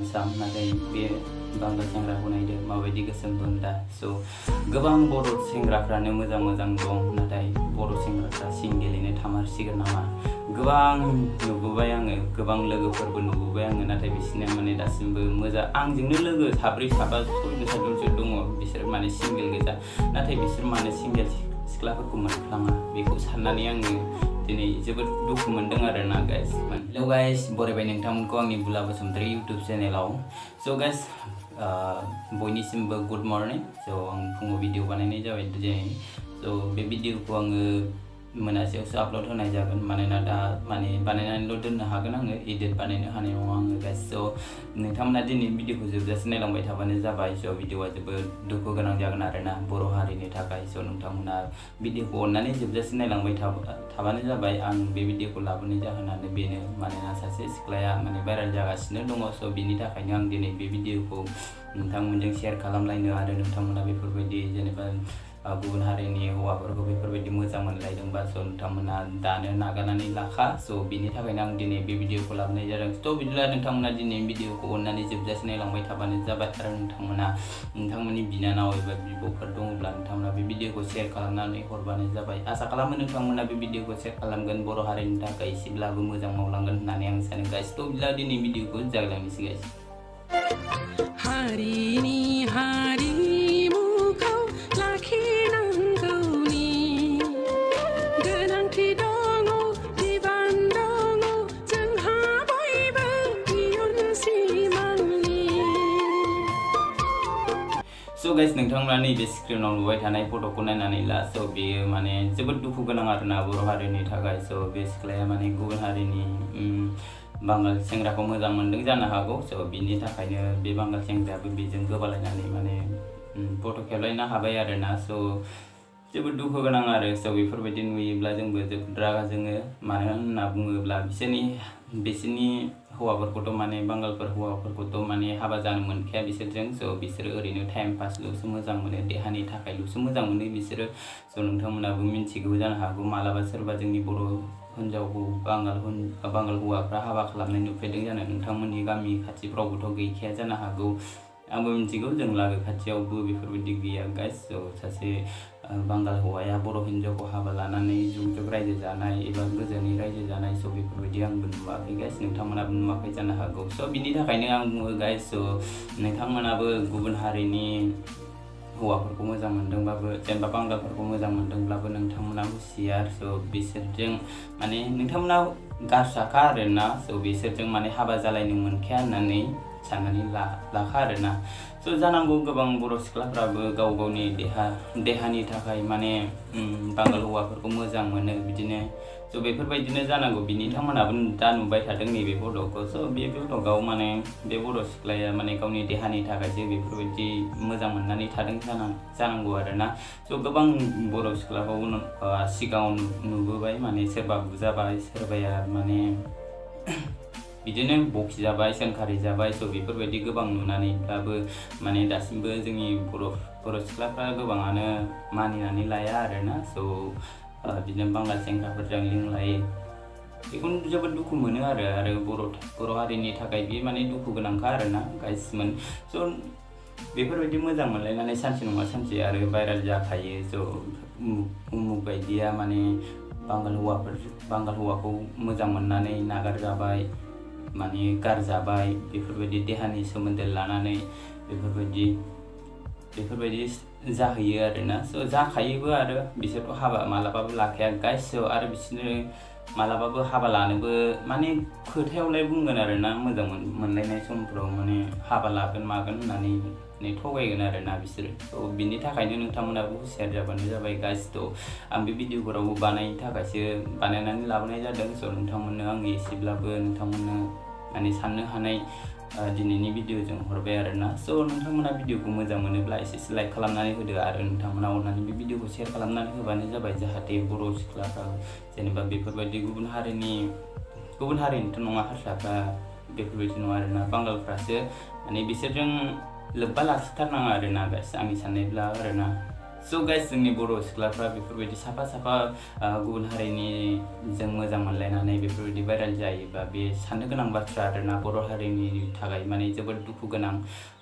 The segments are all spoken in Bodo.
sam naथाय बे बांगाल सेंग्राखौ नायदो माबायदि गोसोम बुन्दा गोबां बर' सेंग्राफ्रानो मोजां दं नाथाय बर' सेंग्राफ्रा सिंगेलैनो थामारसिगोन नामा गोबां नुबोबाय आङो गोबां लोगोफोरबो नुबोबाय आङो नाथाय बिसिना माने दासिमबो मोजां आंजोंनो लोगो साब्रै साबा सयजनसो दङ बिसोर माने सिंगेल गोजा नाथाय बिसोर माने सिंगेल सिख्लाफोरखौ मोनफ्लाङा बेखौ साननानै आङो दिनै जोबोद दुखु मोनदों आरोना गाइस। हेलो गाइस बरायबाय नोंथांमोनखौ आंनि बुला बसुमतारी यूट्यूब चेनेलाव। गाइस बयनिसिमबो गुड मर्निं। आं फुङाव भिडिअ बानायनाय जाबाय दिनै। बे भिडिअखौ आङो मोनासेयावसो आपलोड होनाय जागोन मानोना दा माने बानायनानैल' दोननो हागोन आङो एडिट बानायनो हानाय नङा आङो गाइस। नोंथांमोना दिनै भिडिअखौ जोबजासे नायलांबाय थाबानो जाबाय। भिडिअआ जोबोद दुखु गोनां जागोन आरोना बर' हारिनि थाखाय। नोंथांमोना भिडिअखौ अननानै जोबजासे नायलांबाय थाबानो जाबाय। आं बे भिडिअखौ लाबोनाय जाहोनानो बेनो मानोना सासे सिख्लाया माने भाइरेल जागासिनो दङ। बिनि थाखायनो आं दिनै बे भिडिअखौ नोंथांमोनजों शेयार खालामलायनो आरो नोंथांमोना बेफोरबायदि जेनेबा गुबुन हारिनि हौवाफोरखौ बेफोरबायदि मोजां मोनलायदोंबा नोंथांमोना दानो नागारनानै लाखा। बिनि थाखायनो आं दिनै बे भिडिअखौ लाबोनाय जादों। बिदिब्ला नोंथांमोना दिनै भिडिअखौ अननानै जोबजासे नायलांबाय थाबानो जाबाय आरो नोंथांमोननि बिनानाव एबा बिब'फोर दङब्ला नोंथांमोना बे भिडिअखौ शेयार खालामनानै हरबानो जाबाय। आसा खालामो नोंथांमोना बे भिडिअखौ शेयार खालामगोन बर' हारिनि थाखाय एसेब्लाबो मोजां मावलांगोन होननानै आं सानो गाइस। बिदिब्ला दिनै भिडिअखौ जागायलांनोसै गाइस। हारिनि हारिमुखौ लाखिनांगौनि गोनांथि दङ बिबान दङ जोंहा बयबो इयुन सिमांनि। गाइस नोंथांमोना नैबे स्क्रिनाव नुबाय थानाय फट'खौ नायनानै ला। बेयो माने जोबोद दुखु गोनां आरोना बर' हारिनि थाखाय। बे सिख्लाया माने गुबुन हारिनि बांगाल सेंग्राखौ मोजां मोनदों जानो हागौ। बिनि थाखायनो बे बांगाल सेंग्रायाबो बेजों गोबालायनानै माने फट' खेबलायनो हाबाय आरोना। जोबोद दुखु गोनां आरो। बेफोरबायदि नुयोब्ला जोंबो जोबोद रागा जोङो। मानो होनना बुङोब्ला बिसोरनि हौवाफोरखौथ' माने बांगालफोर हौवाफोरखौथ' माने हाबा जानो मोनखाया बिसोरजों। बिसोरो ओरैनो टाइम पासल'सो मोजां मोनो देहानि थाखायल'सो मोजां मोनो बिसोरो। नोंथांमोनाबो मिन्थिगौ जानो हागौ मालाबा सोरबा जोंनि बर' हिन्जावखौ बांगाल हौवाफ्रा हाबा खालामनाय नुफेरदों जानो नोंथांमोननि गामि खाथिफ्रावबोथ' गैखाया जानो हागौ। आंबो मिन्थिगौ जों लागो खाथियावबो बेफोरबायदि गैया गाइस। सासे बांगाल हौवाया बर' हिन्जावखौ हाबा लानानै जुग जुग रायजो जानाय एबा गोजोनै रायजो जानाय बेफोरबायदि आंबो नुवाखै गाइस। नोंथांमोनाबो नुवाखै जानो हागौ। बिनि थाखायनो आं बुङो गाइस नोंथांमोनाबो गुबुन हारिनि हौवाफोरखौ मोजां मोनदोंबाबो जेनेबा बांगालफोरखौ मोजां मोनदोंब्लाबो नोंथांमोना हुसियार। बिसोरजों माने नोंथांमोना गारसाखा आरोना। बिसोरजों माने हाबा जालायनो मोनखाया होननानै साननानै लाखा आरोना। जानांगौ गोबां बर' सिख्लाफ्राबो गाव गावनि देहानि थाखाय माने बांगाल हौवाफोरखौ मोजां मोनो बिदिनो। बेफोरबायदिनो जानांगौ बिथांमोनाबो दा नुबाय थादों नैबे फट'खौ। बे फट'आव माने बे बर' सिख्लाया माने गावनि देहानि थाखायसो बेफोरबायदि मोजां मोननानै थादों जानांगौ आरोना। गोबां बर' सिख्लाखौ सिगाङाव नुबोबाय माने सोरबा बुजाबाय सोरबाया माने बिदिनो बखिजाबाय सोंखारि जाबाय। बेफोरबायदि गोबां नुनानैब्लाबो माने दासिमबो जोंनि बर' सिख्लाफ्रा गोबाङानो मानिनानै लाया आरोना। बिदिनो बांगाल सेंग्राफोरजों लिंलायो बेखौनो जोबोद दुखु मोनो आरो बर' हारिनि थाखाय बे माने दुखु गोनांखा आरोना गाइसमोन। बेफोरबायदि मोजां मोनलायनानै सानसे नङा सानसे आरो भाइरेल जाखायो। उमुक बायदिया माने बांगाल हौवाखौ मोजां मोननानै नागारजाबाय माने गारजाबाय बेफोरबायदि देहानि सोमोन्दो लानानै बेफोरबायदि जाहैयो आरोना। जाखायोबो आरो बिसोरथ' हाबा मालाबाबो लाखाया गाइस। आरो बिसोरो मालाबाबो हाबा लानोबो माने खोथायावलाय बुंगोन आरोना मोजां मोनलायनाय समफ्राव माने हाबा लागोन मागोन होननानै थगायगोन आरोना बिसोरो। बिनि थाखायनो नोंथांमोनाबो हुसियार जाबानो जाबाय गाइस। आं बे भिडिअफोरावबो बानायनो थाखायसो बानायनानै लाबोनाय जादों। नोंथांमोननो आं एसेब्लाबो नोंथांमोननो माने साननो हानाय दिनैनि भिडिअजों हरबाय आरोना। नोंथांमोना भिडिअखौ मोजां मोनोब्ला एसे लाइक खालामनानै होदो आरो नोंथांमोना अननानै बे भिडिअखौ शेयार खालामनानै होबानो जाबाय। जाहाथे बर' सिख्लाफ्रा जेनेबा बेफोरबायदि गुबुन हारिनिथ' नङा हारसाफ्रा बेफोरबायदि नङा आरोना। बांगालफ्रासो माने बिसोरजों लोब्बा लाखिथारनाङा आरोना गाइस आंनि साननायब्ला आरोना। So guys, जोंनि बर' सिख्लाफ्रा बेफोरबायदि साफा साफा गुबुन हारिनि जों मोजां मोनलायनानै बेफोरबायदि भाइराल जायोबा बे साननो गोनां बाथ्रा आरोना बर' हारिनि थाखाय माने जोबोद दुखु गोनां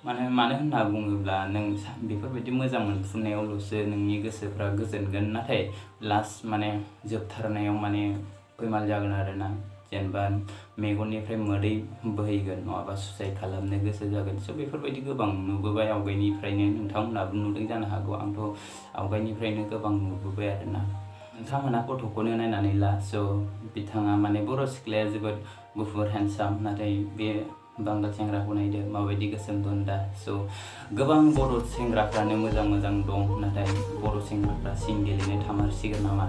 मानो होनना बुङोब्ला नों बेफोरबायदि मोजां मोनफुंनायावल'सो नोंनि गोसोफ्रा गोजोनगोन नाथाय लास्ट माने जोबथारनायाव माने फैमाल जागोन आरोना जेनेबा मेगननिफ्राय मोदै बोहैगोन नङाबा सुसाइड खालामनो गोसो जागोन स' बेफोरबायदि गोबां नुबोबाय आवगायनिफ्रायनो नोंथांमोनहाबो नुदों जानो हागौ आंथ' आवगायनिफ्रायनो गोबां नुबोबाय आरोना नोंथांमोना गथ'खौनो नायनानै ला स' बिथाङा माने बर' सिख्लाया जोबोद गुफुर हेन्डसाम नाथाय बे बांगाल सेंग्राखौ नायदो माबायदि गोसोम दन्दा स' गोबां बर' सेंग्राफ्रानो मोजां दं नाथाय बर' सेंग्राफ्रा सिंगेलैनो थामारसिगोन नामा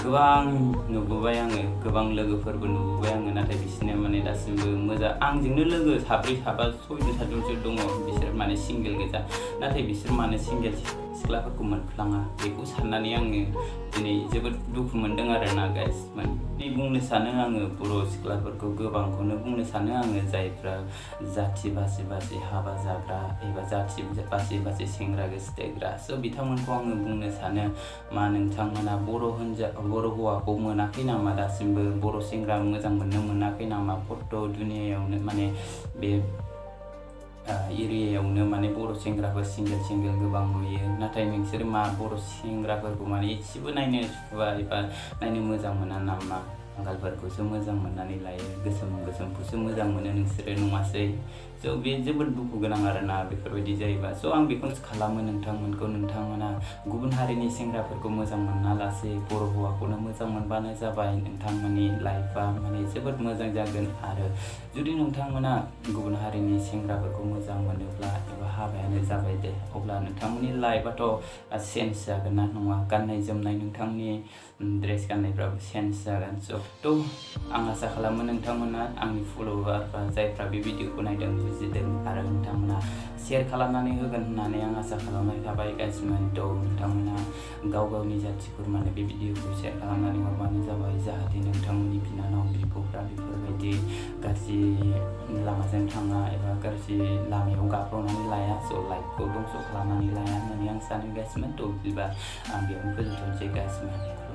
गोबां नुबोबाय आङो गोबां लोगोफोरबो नुबोबाय आङो नाथाय बिसोरनिया माने दासिमबो मोजां आंजोंनो लोगो साब्रै साबा सयजन सातजनसो दङ बिसोर माने सिंगेल गोजा नाथाय बिसोर मानो सिंगेल सिख्लाफोरखौ मोनफ्लाङा बेखौ साननानै आङो दिनै जोबोद दुखु मोनदों आरोना गाइस माने बुंनो सानो आङो बर' सिख्लाफोरखौ गोबांखौनो बुंनो सानो आङो जायफ्रा जाथि बासि हाबा जाग्रा एबा जाथि बासि सेंग्रा गोसोथोग्रा स' बिथांमोनखौ आङो बुंनो सानो मा नोंथांमोना बर' हौवाखौ मोनाखै नामा दासिमबो बर' सेंग्रा मोजां मोननो मोनाखै नामा फट' दुनियायावनो माने बे एरियायावनो माने बर' सेंग्राफोर सिंगेल गोबां नुयो नाथाय नोंसोर मा बर' सेंग्राफोरखौ माने एसेबो नायनो सुखुवा एबा नायनो मोजां मोना नामा बांगालफोरखौसो मोजां मोननानै लायो गोसोमखौसो मोजां मोनो नोंसोरो नङासै स' बे जोबोद दुखु गोनां आरोना बेफोरबायदि जायोबा स' आं बेखौनो खालामो नोंथांमोना गुबुन हारिनि सेंग्राफोरखौ मोजां मोना लासै बर' हौवाखौनो मोजां मोनबानो जाबाय नोंथांमोननि लाइफआ माने जोबोद मोजां जागोन आरो जुदि नोंथांमोना गुबुन हारिनि सेंग्राफोरखौ मोजां मोनोब्ला एबा हाबायानो जाबाय दे अब्ला नोंथांमोननि लाइफआथ' चेन्ज जागोन ना नङा गाननाय जोमनाय नोंथांनि ड्रेस गाननायफ्राबो चेन्ज जागोन स' आं आसा खालामो नोंथांमोना आंनि फल'वारफ्रा जायफ्रा बे भिडिअखौ नायदों बुजिदों आरो नोंथांमोना शेयार खालामनानै होगोन होननानै आं आसा खालामनाय थाबाय गाइसमोन नोंथांमोना गावनि जाथि खुरमानो बे भिडिअखौ शेयार खालामनानै हरबानो जाबाय जाहाथे नोंथांमोननि बिनानाव बिब'फ्रा बेफोरबायदि गाज्रि लामाजों थाङा एबा गाज्रि लामायाव गाब्र'नानै लाया स' लाइफखौ दंस' खालामनानै लाया होननानै आं सानो गाइसमोन बिदिबा आं बेयावनो फोजोबथ'नोसै गाइसमोन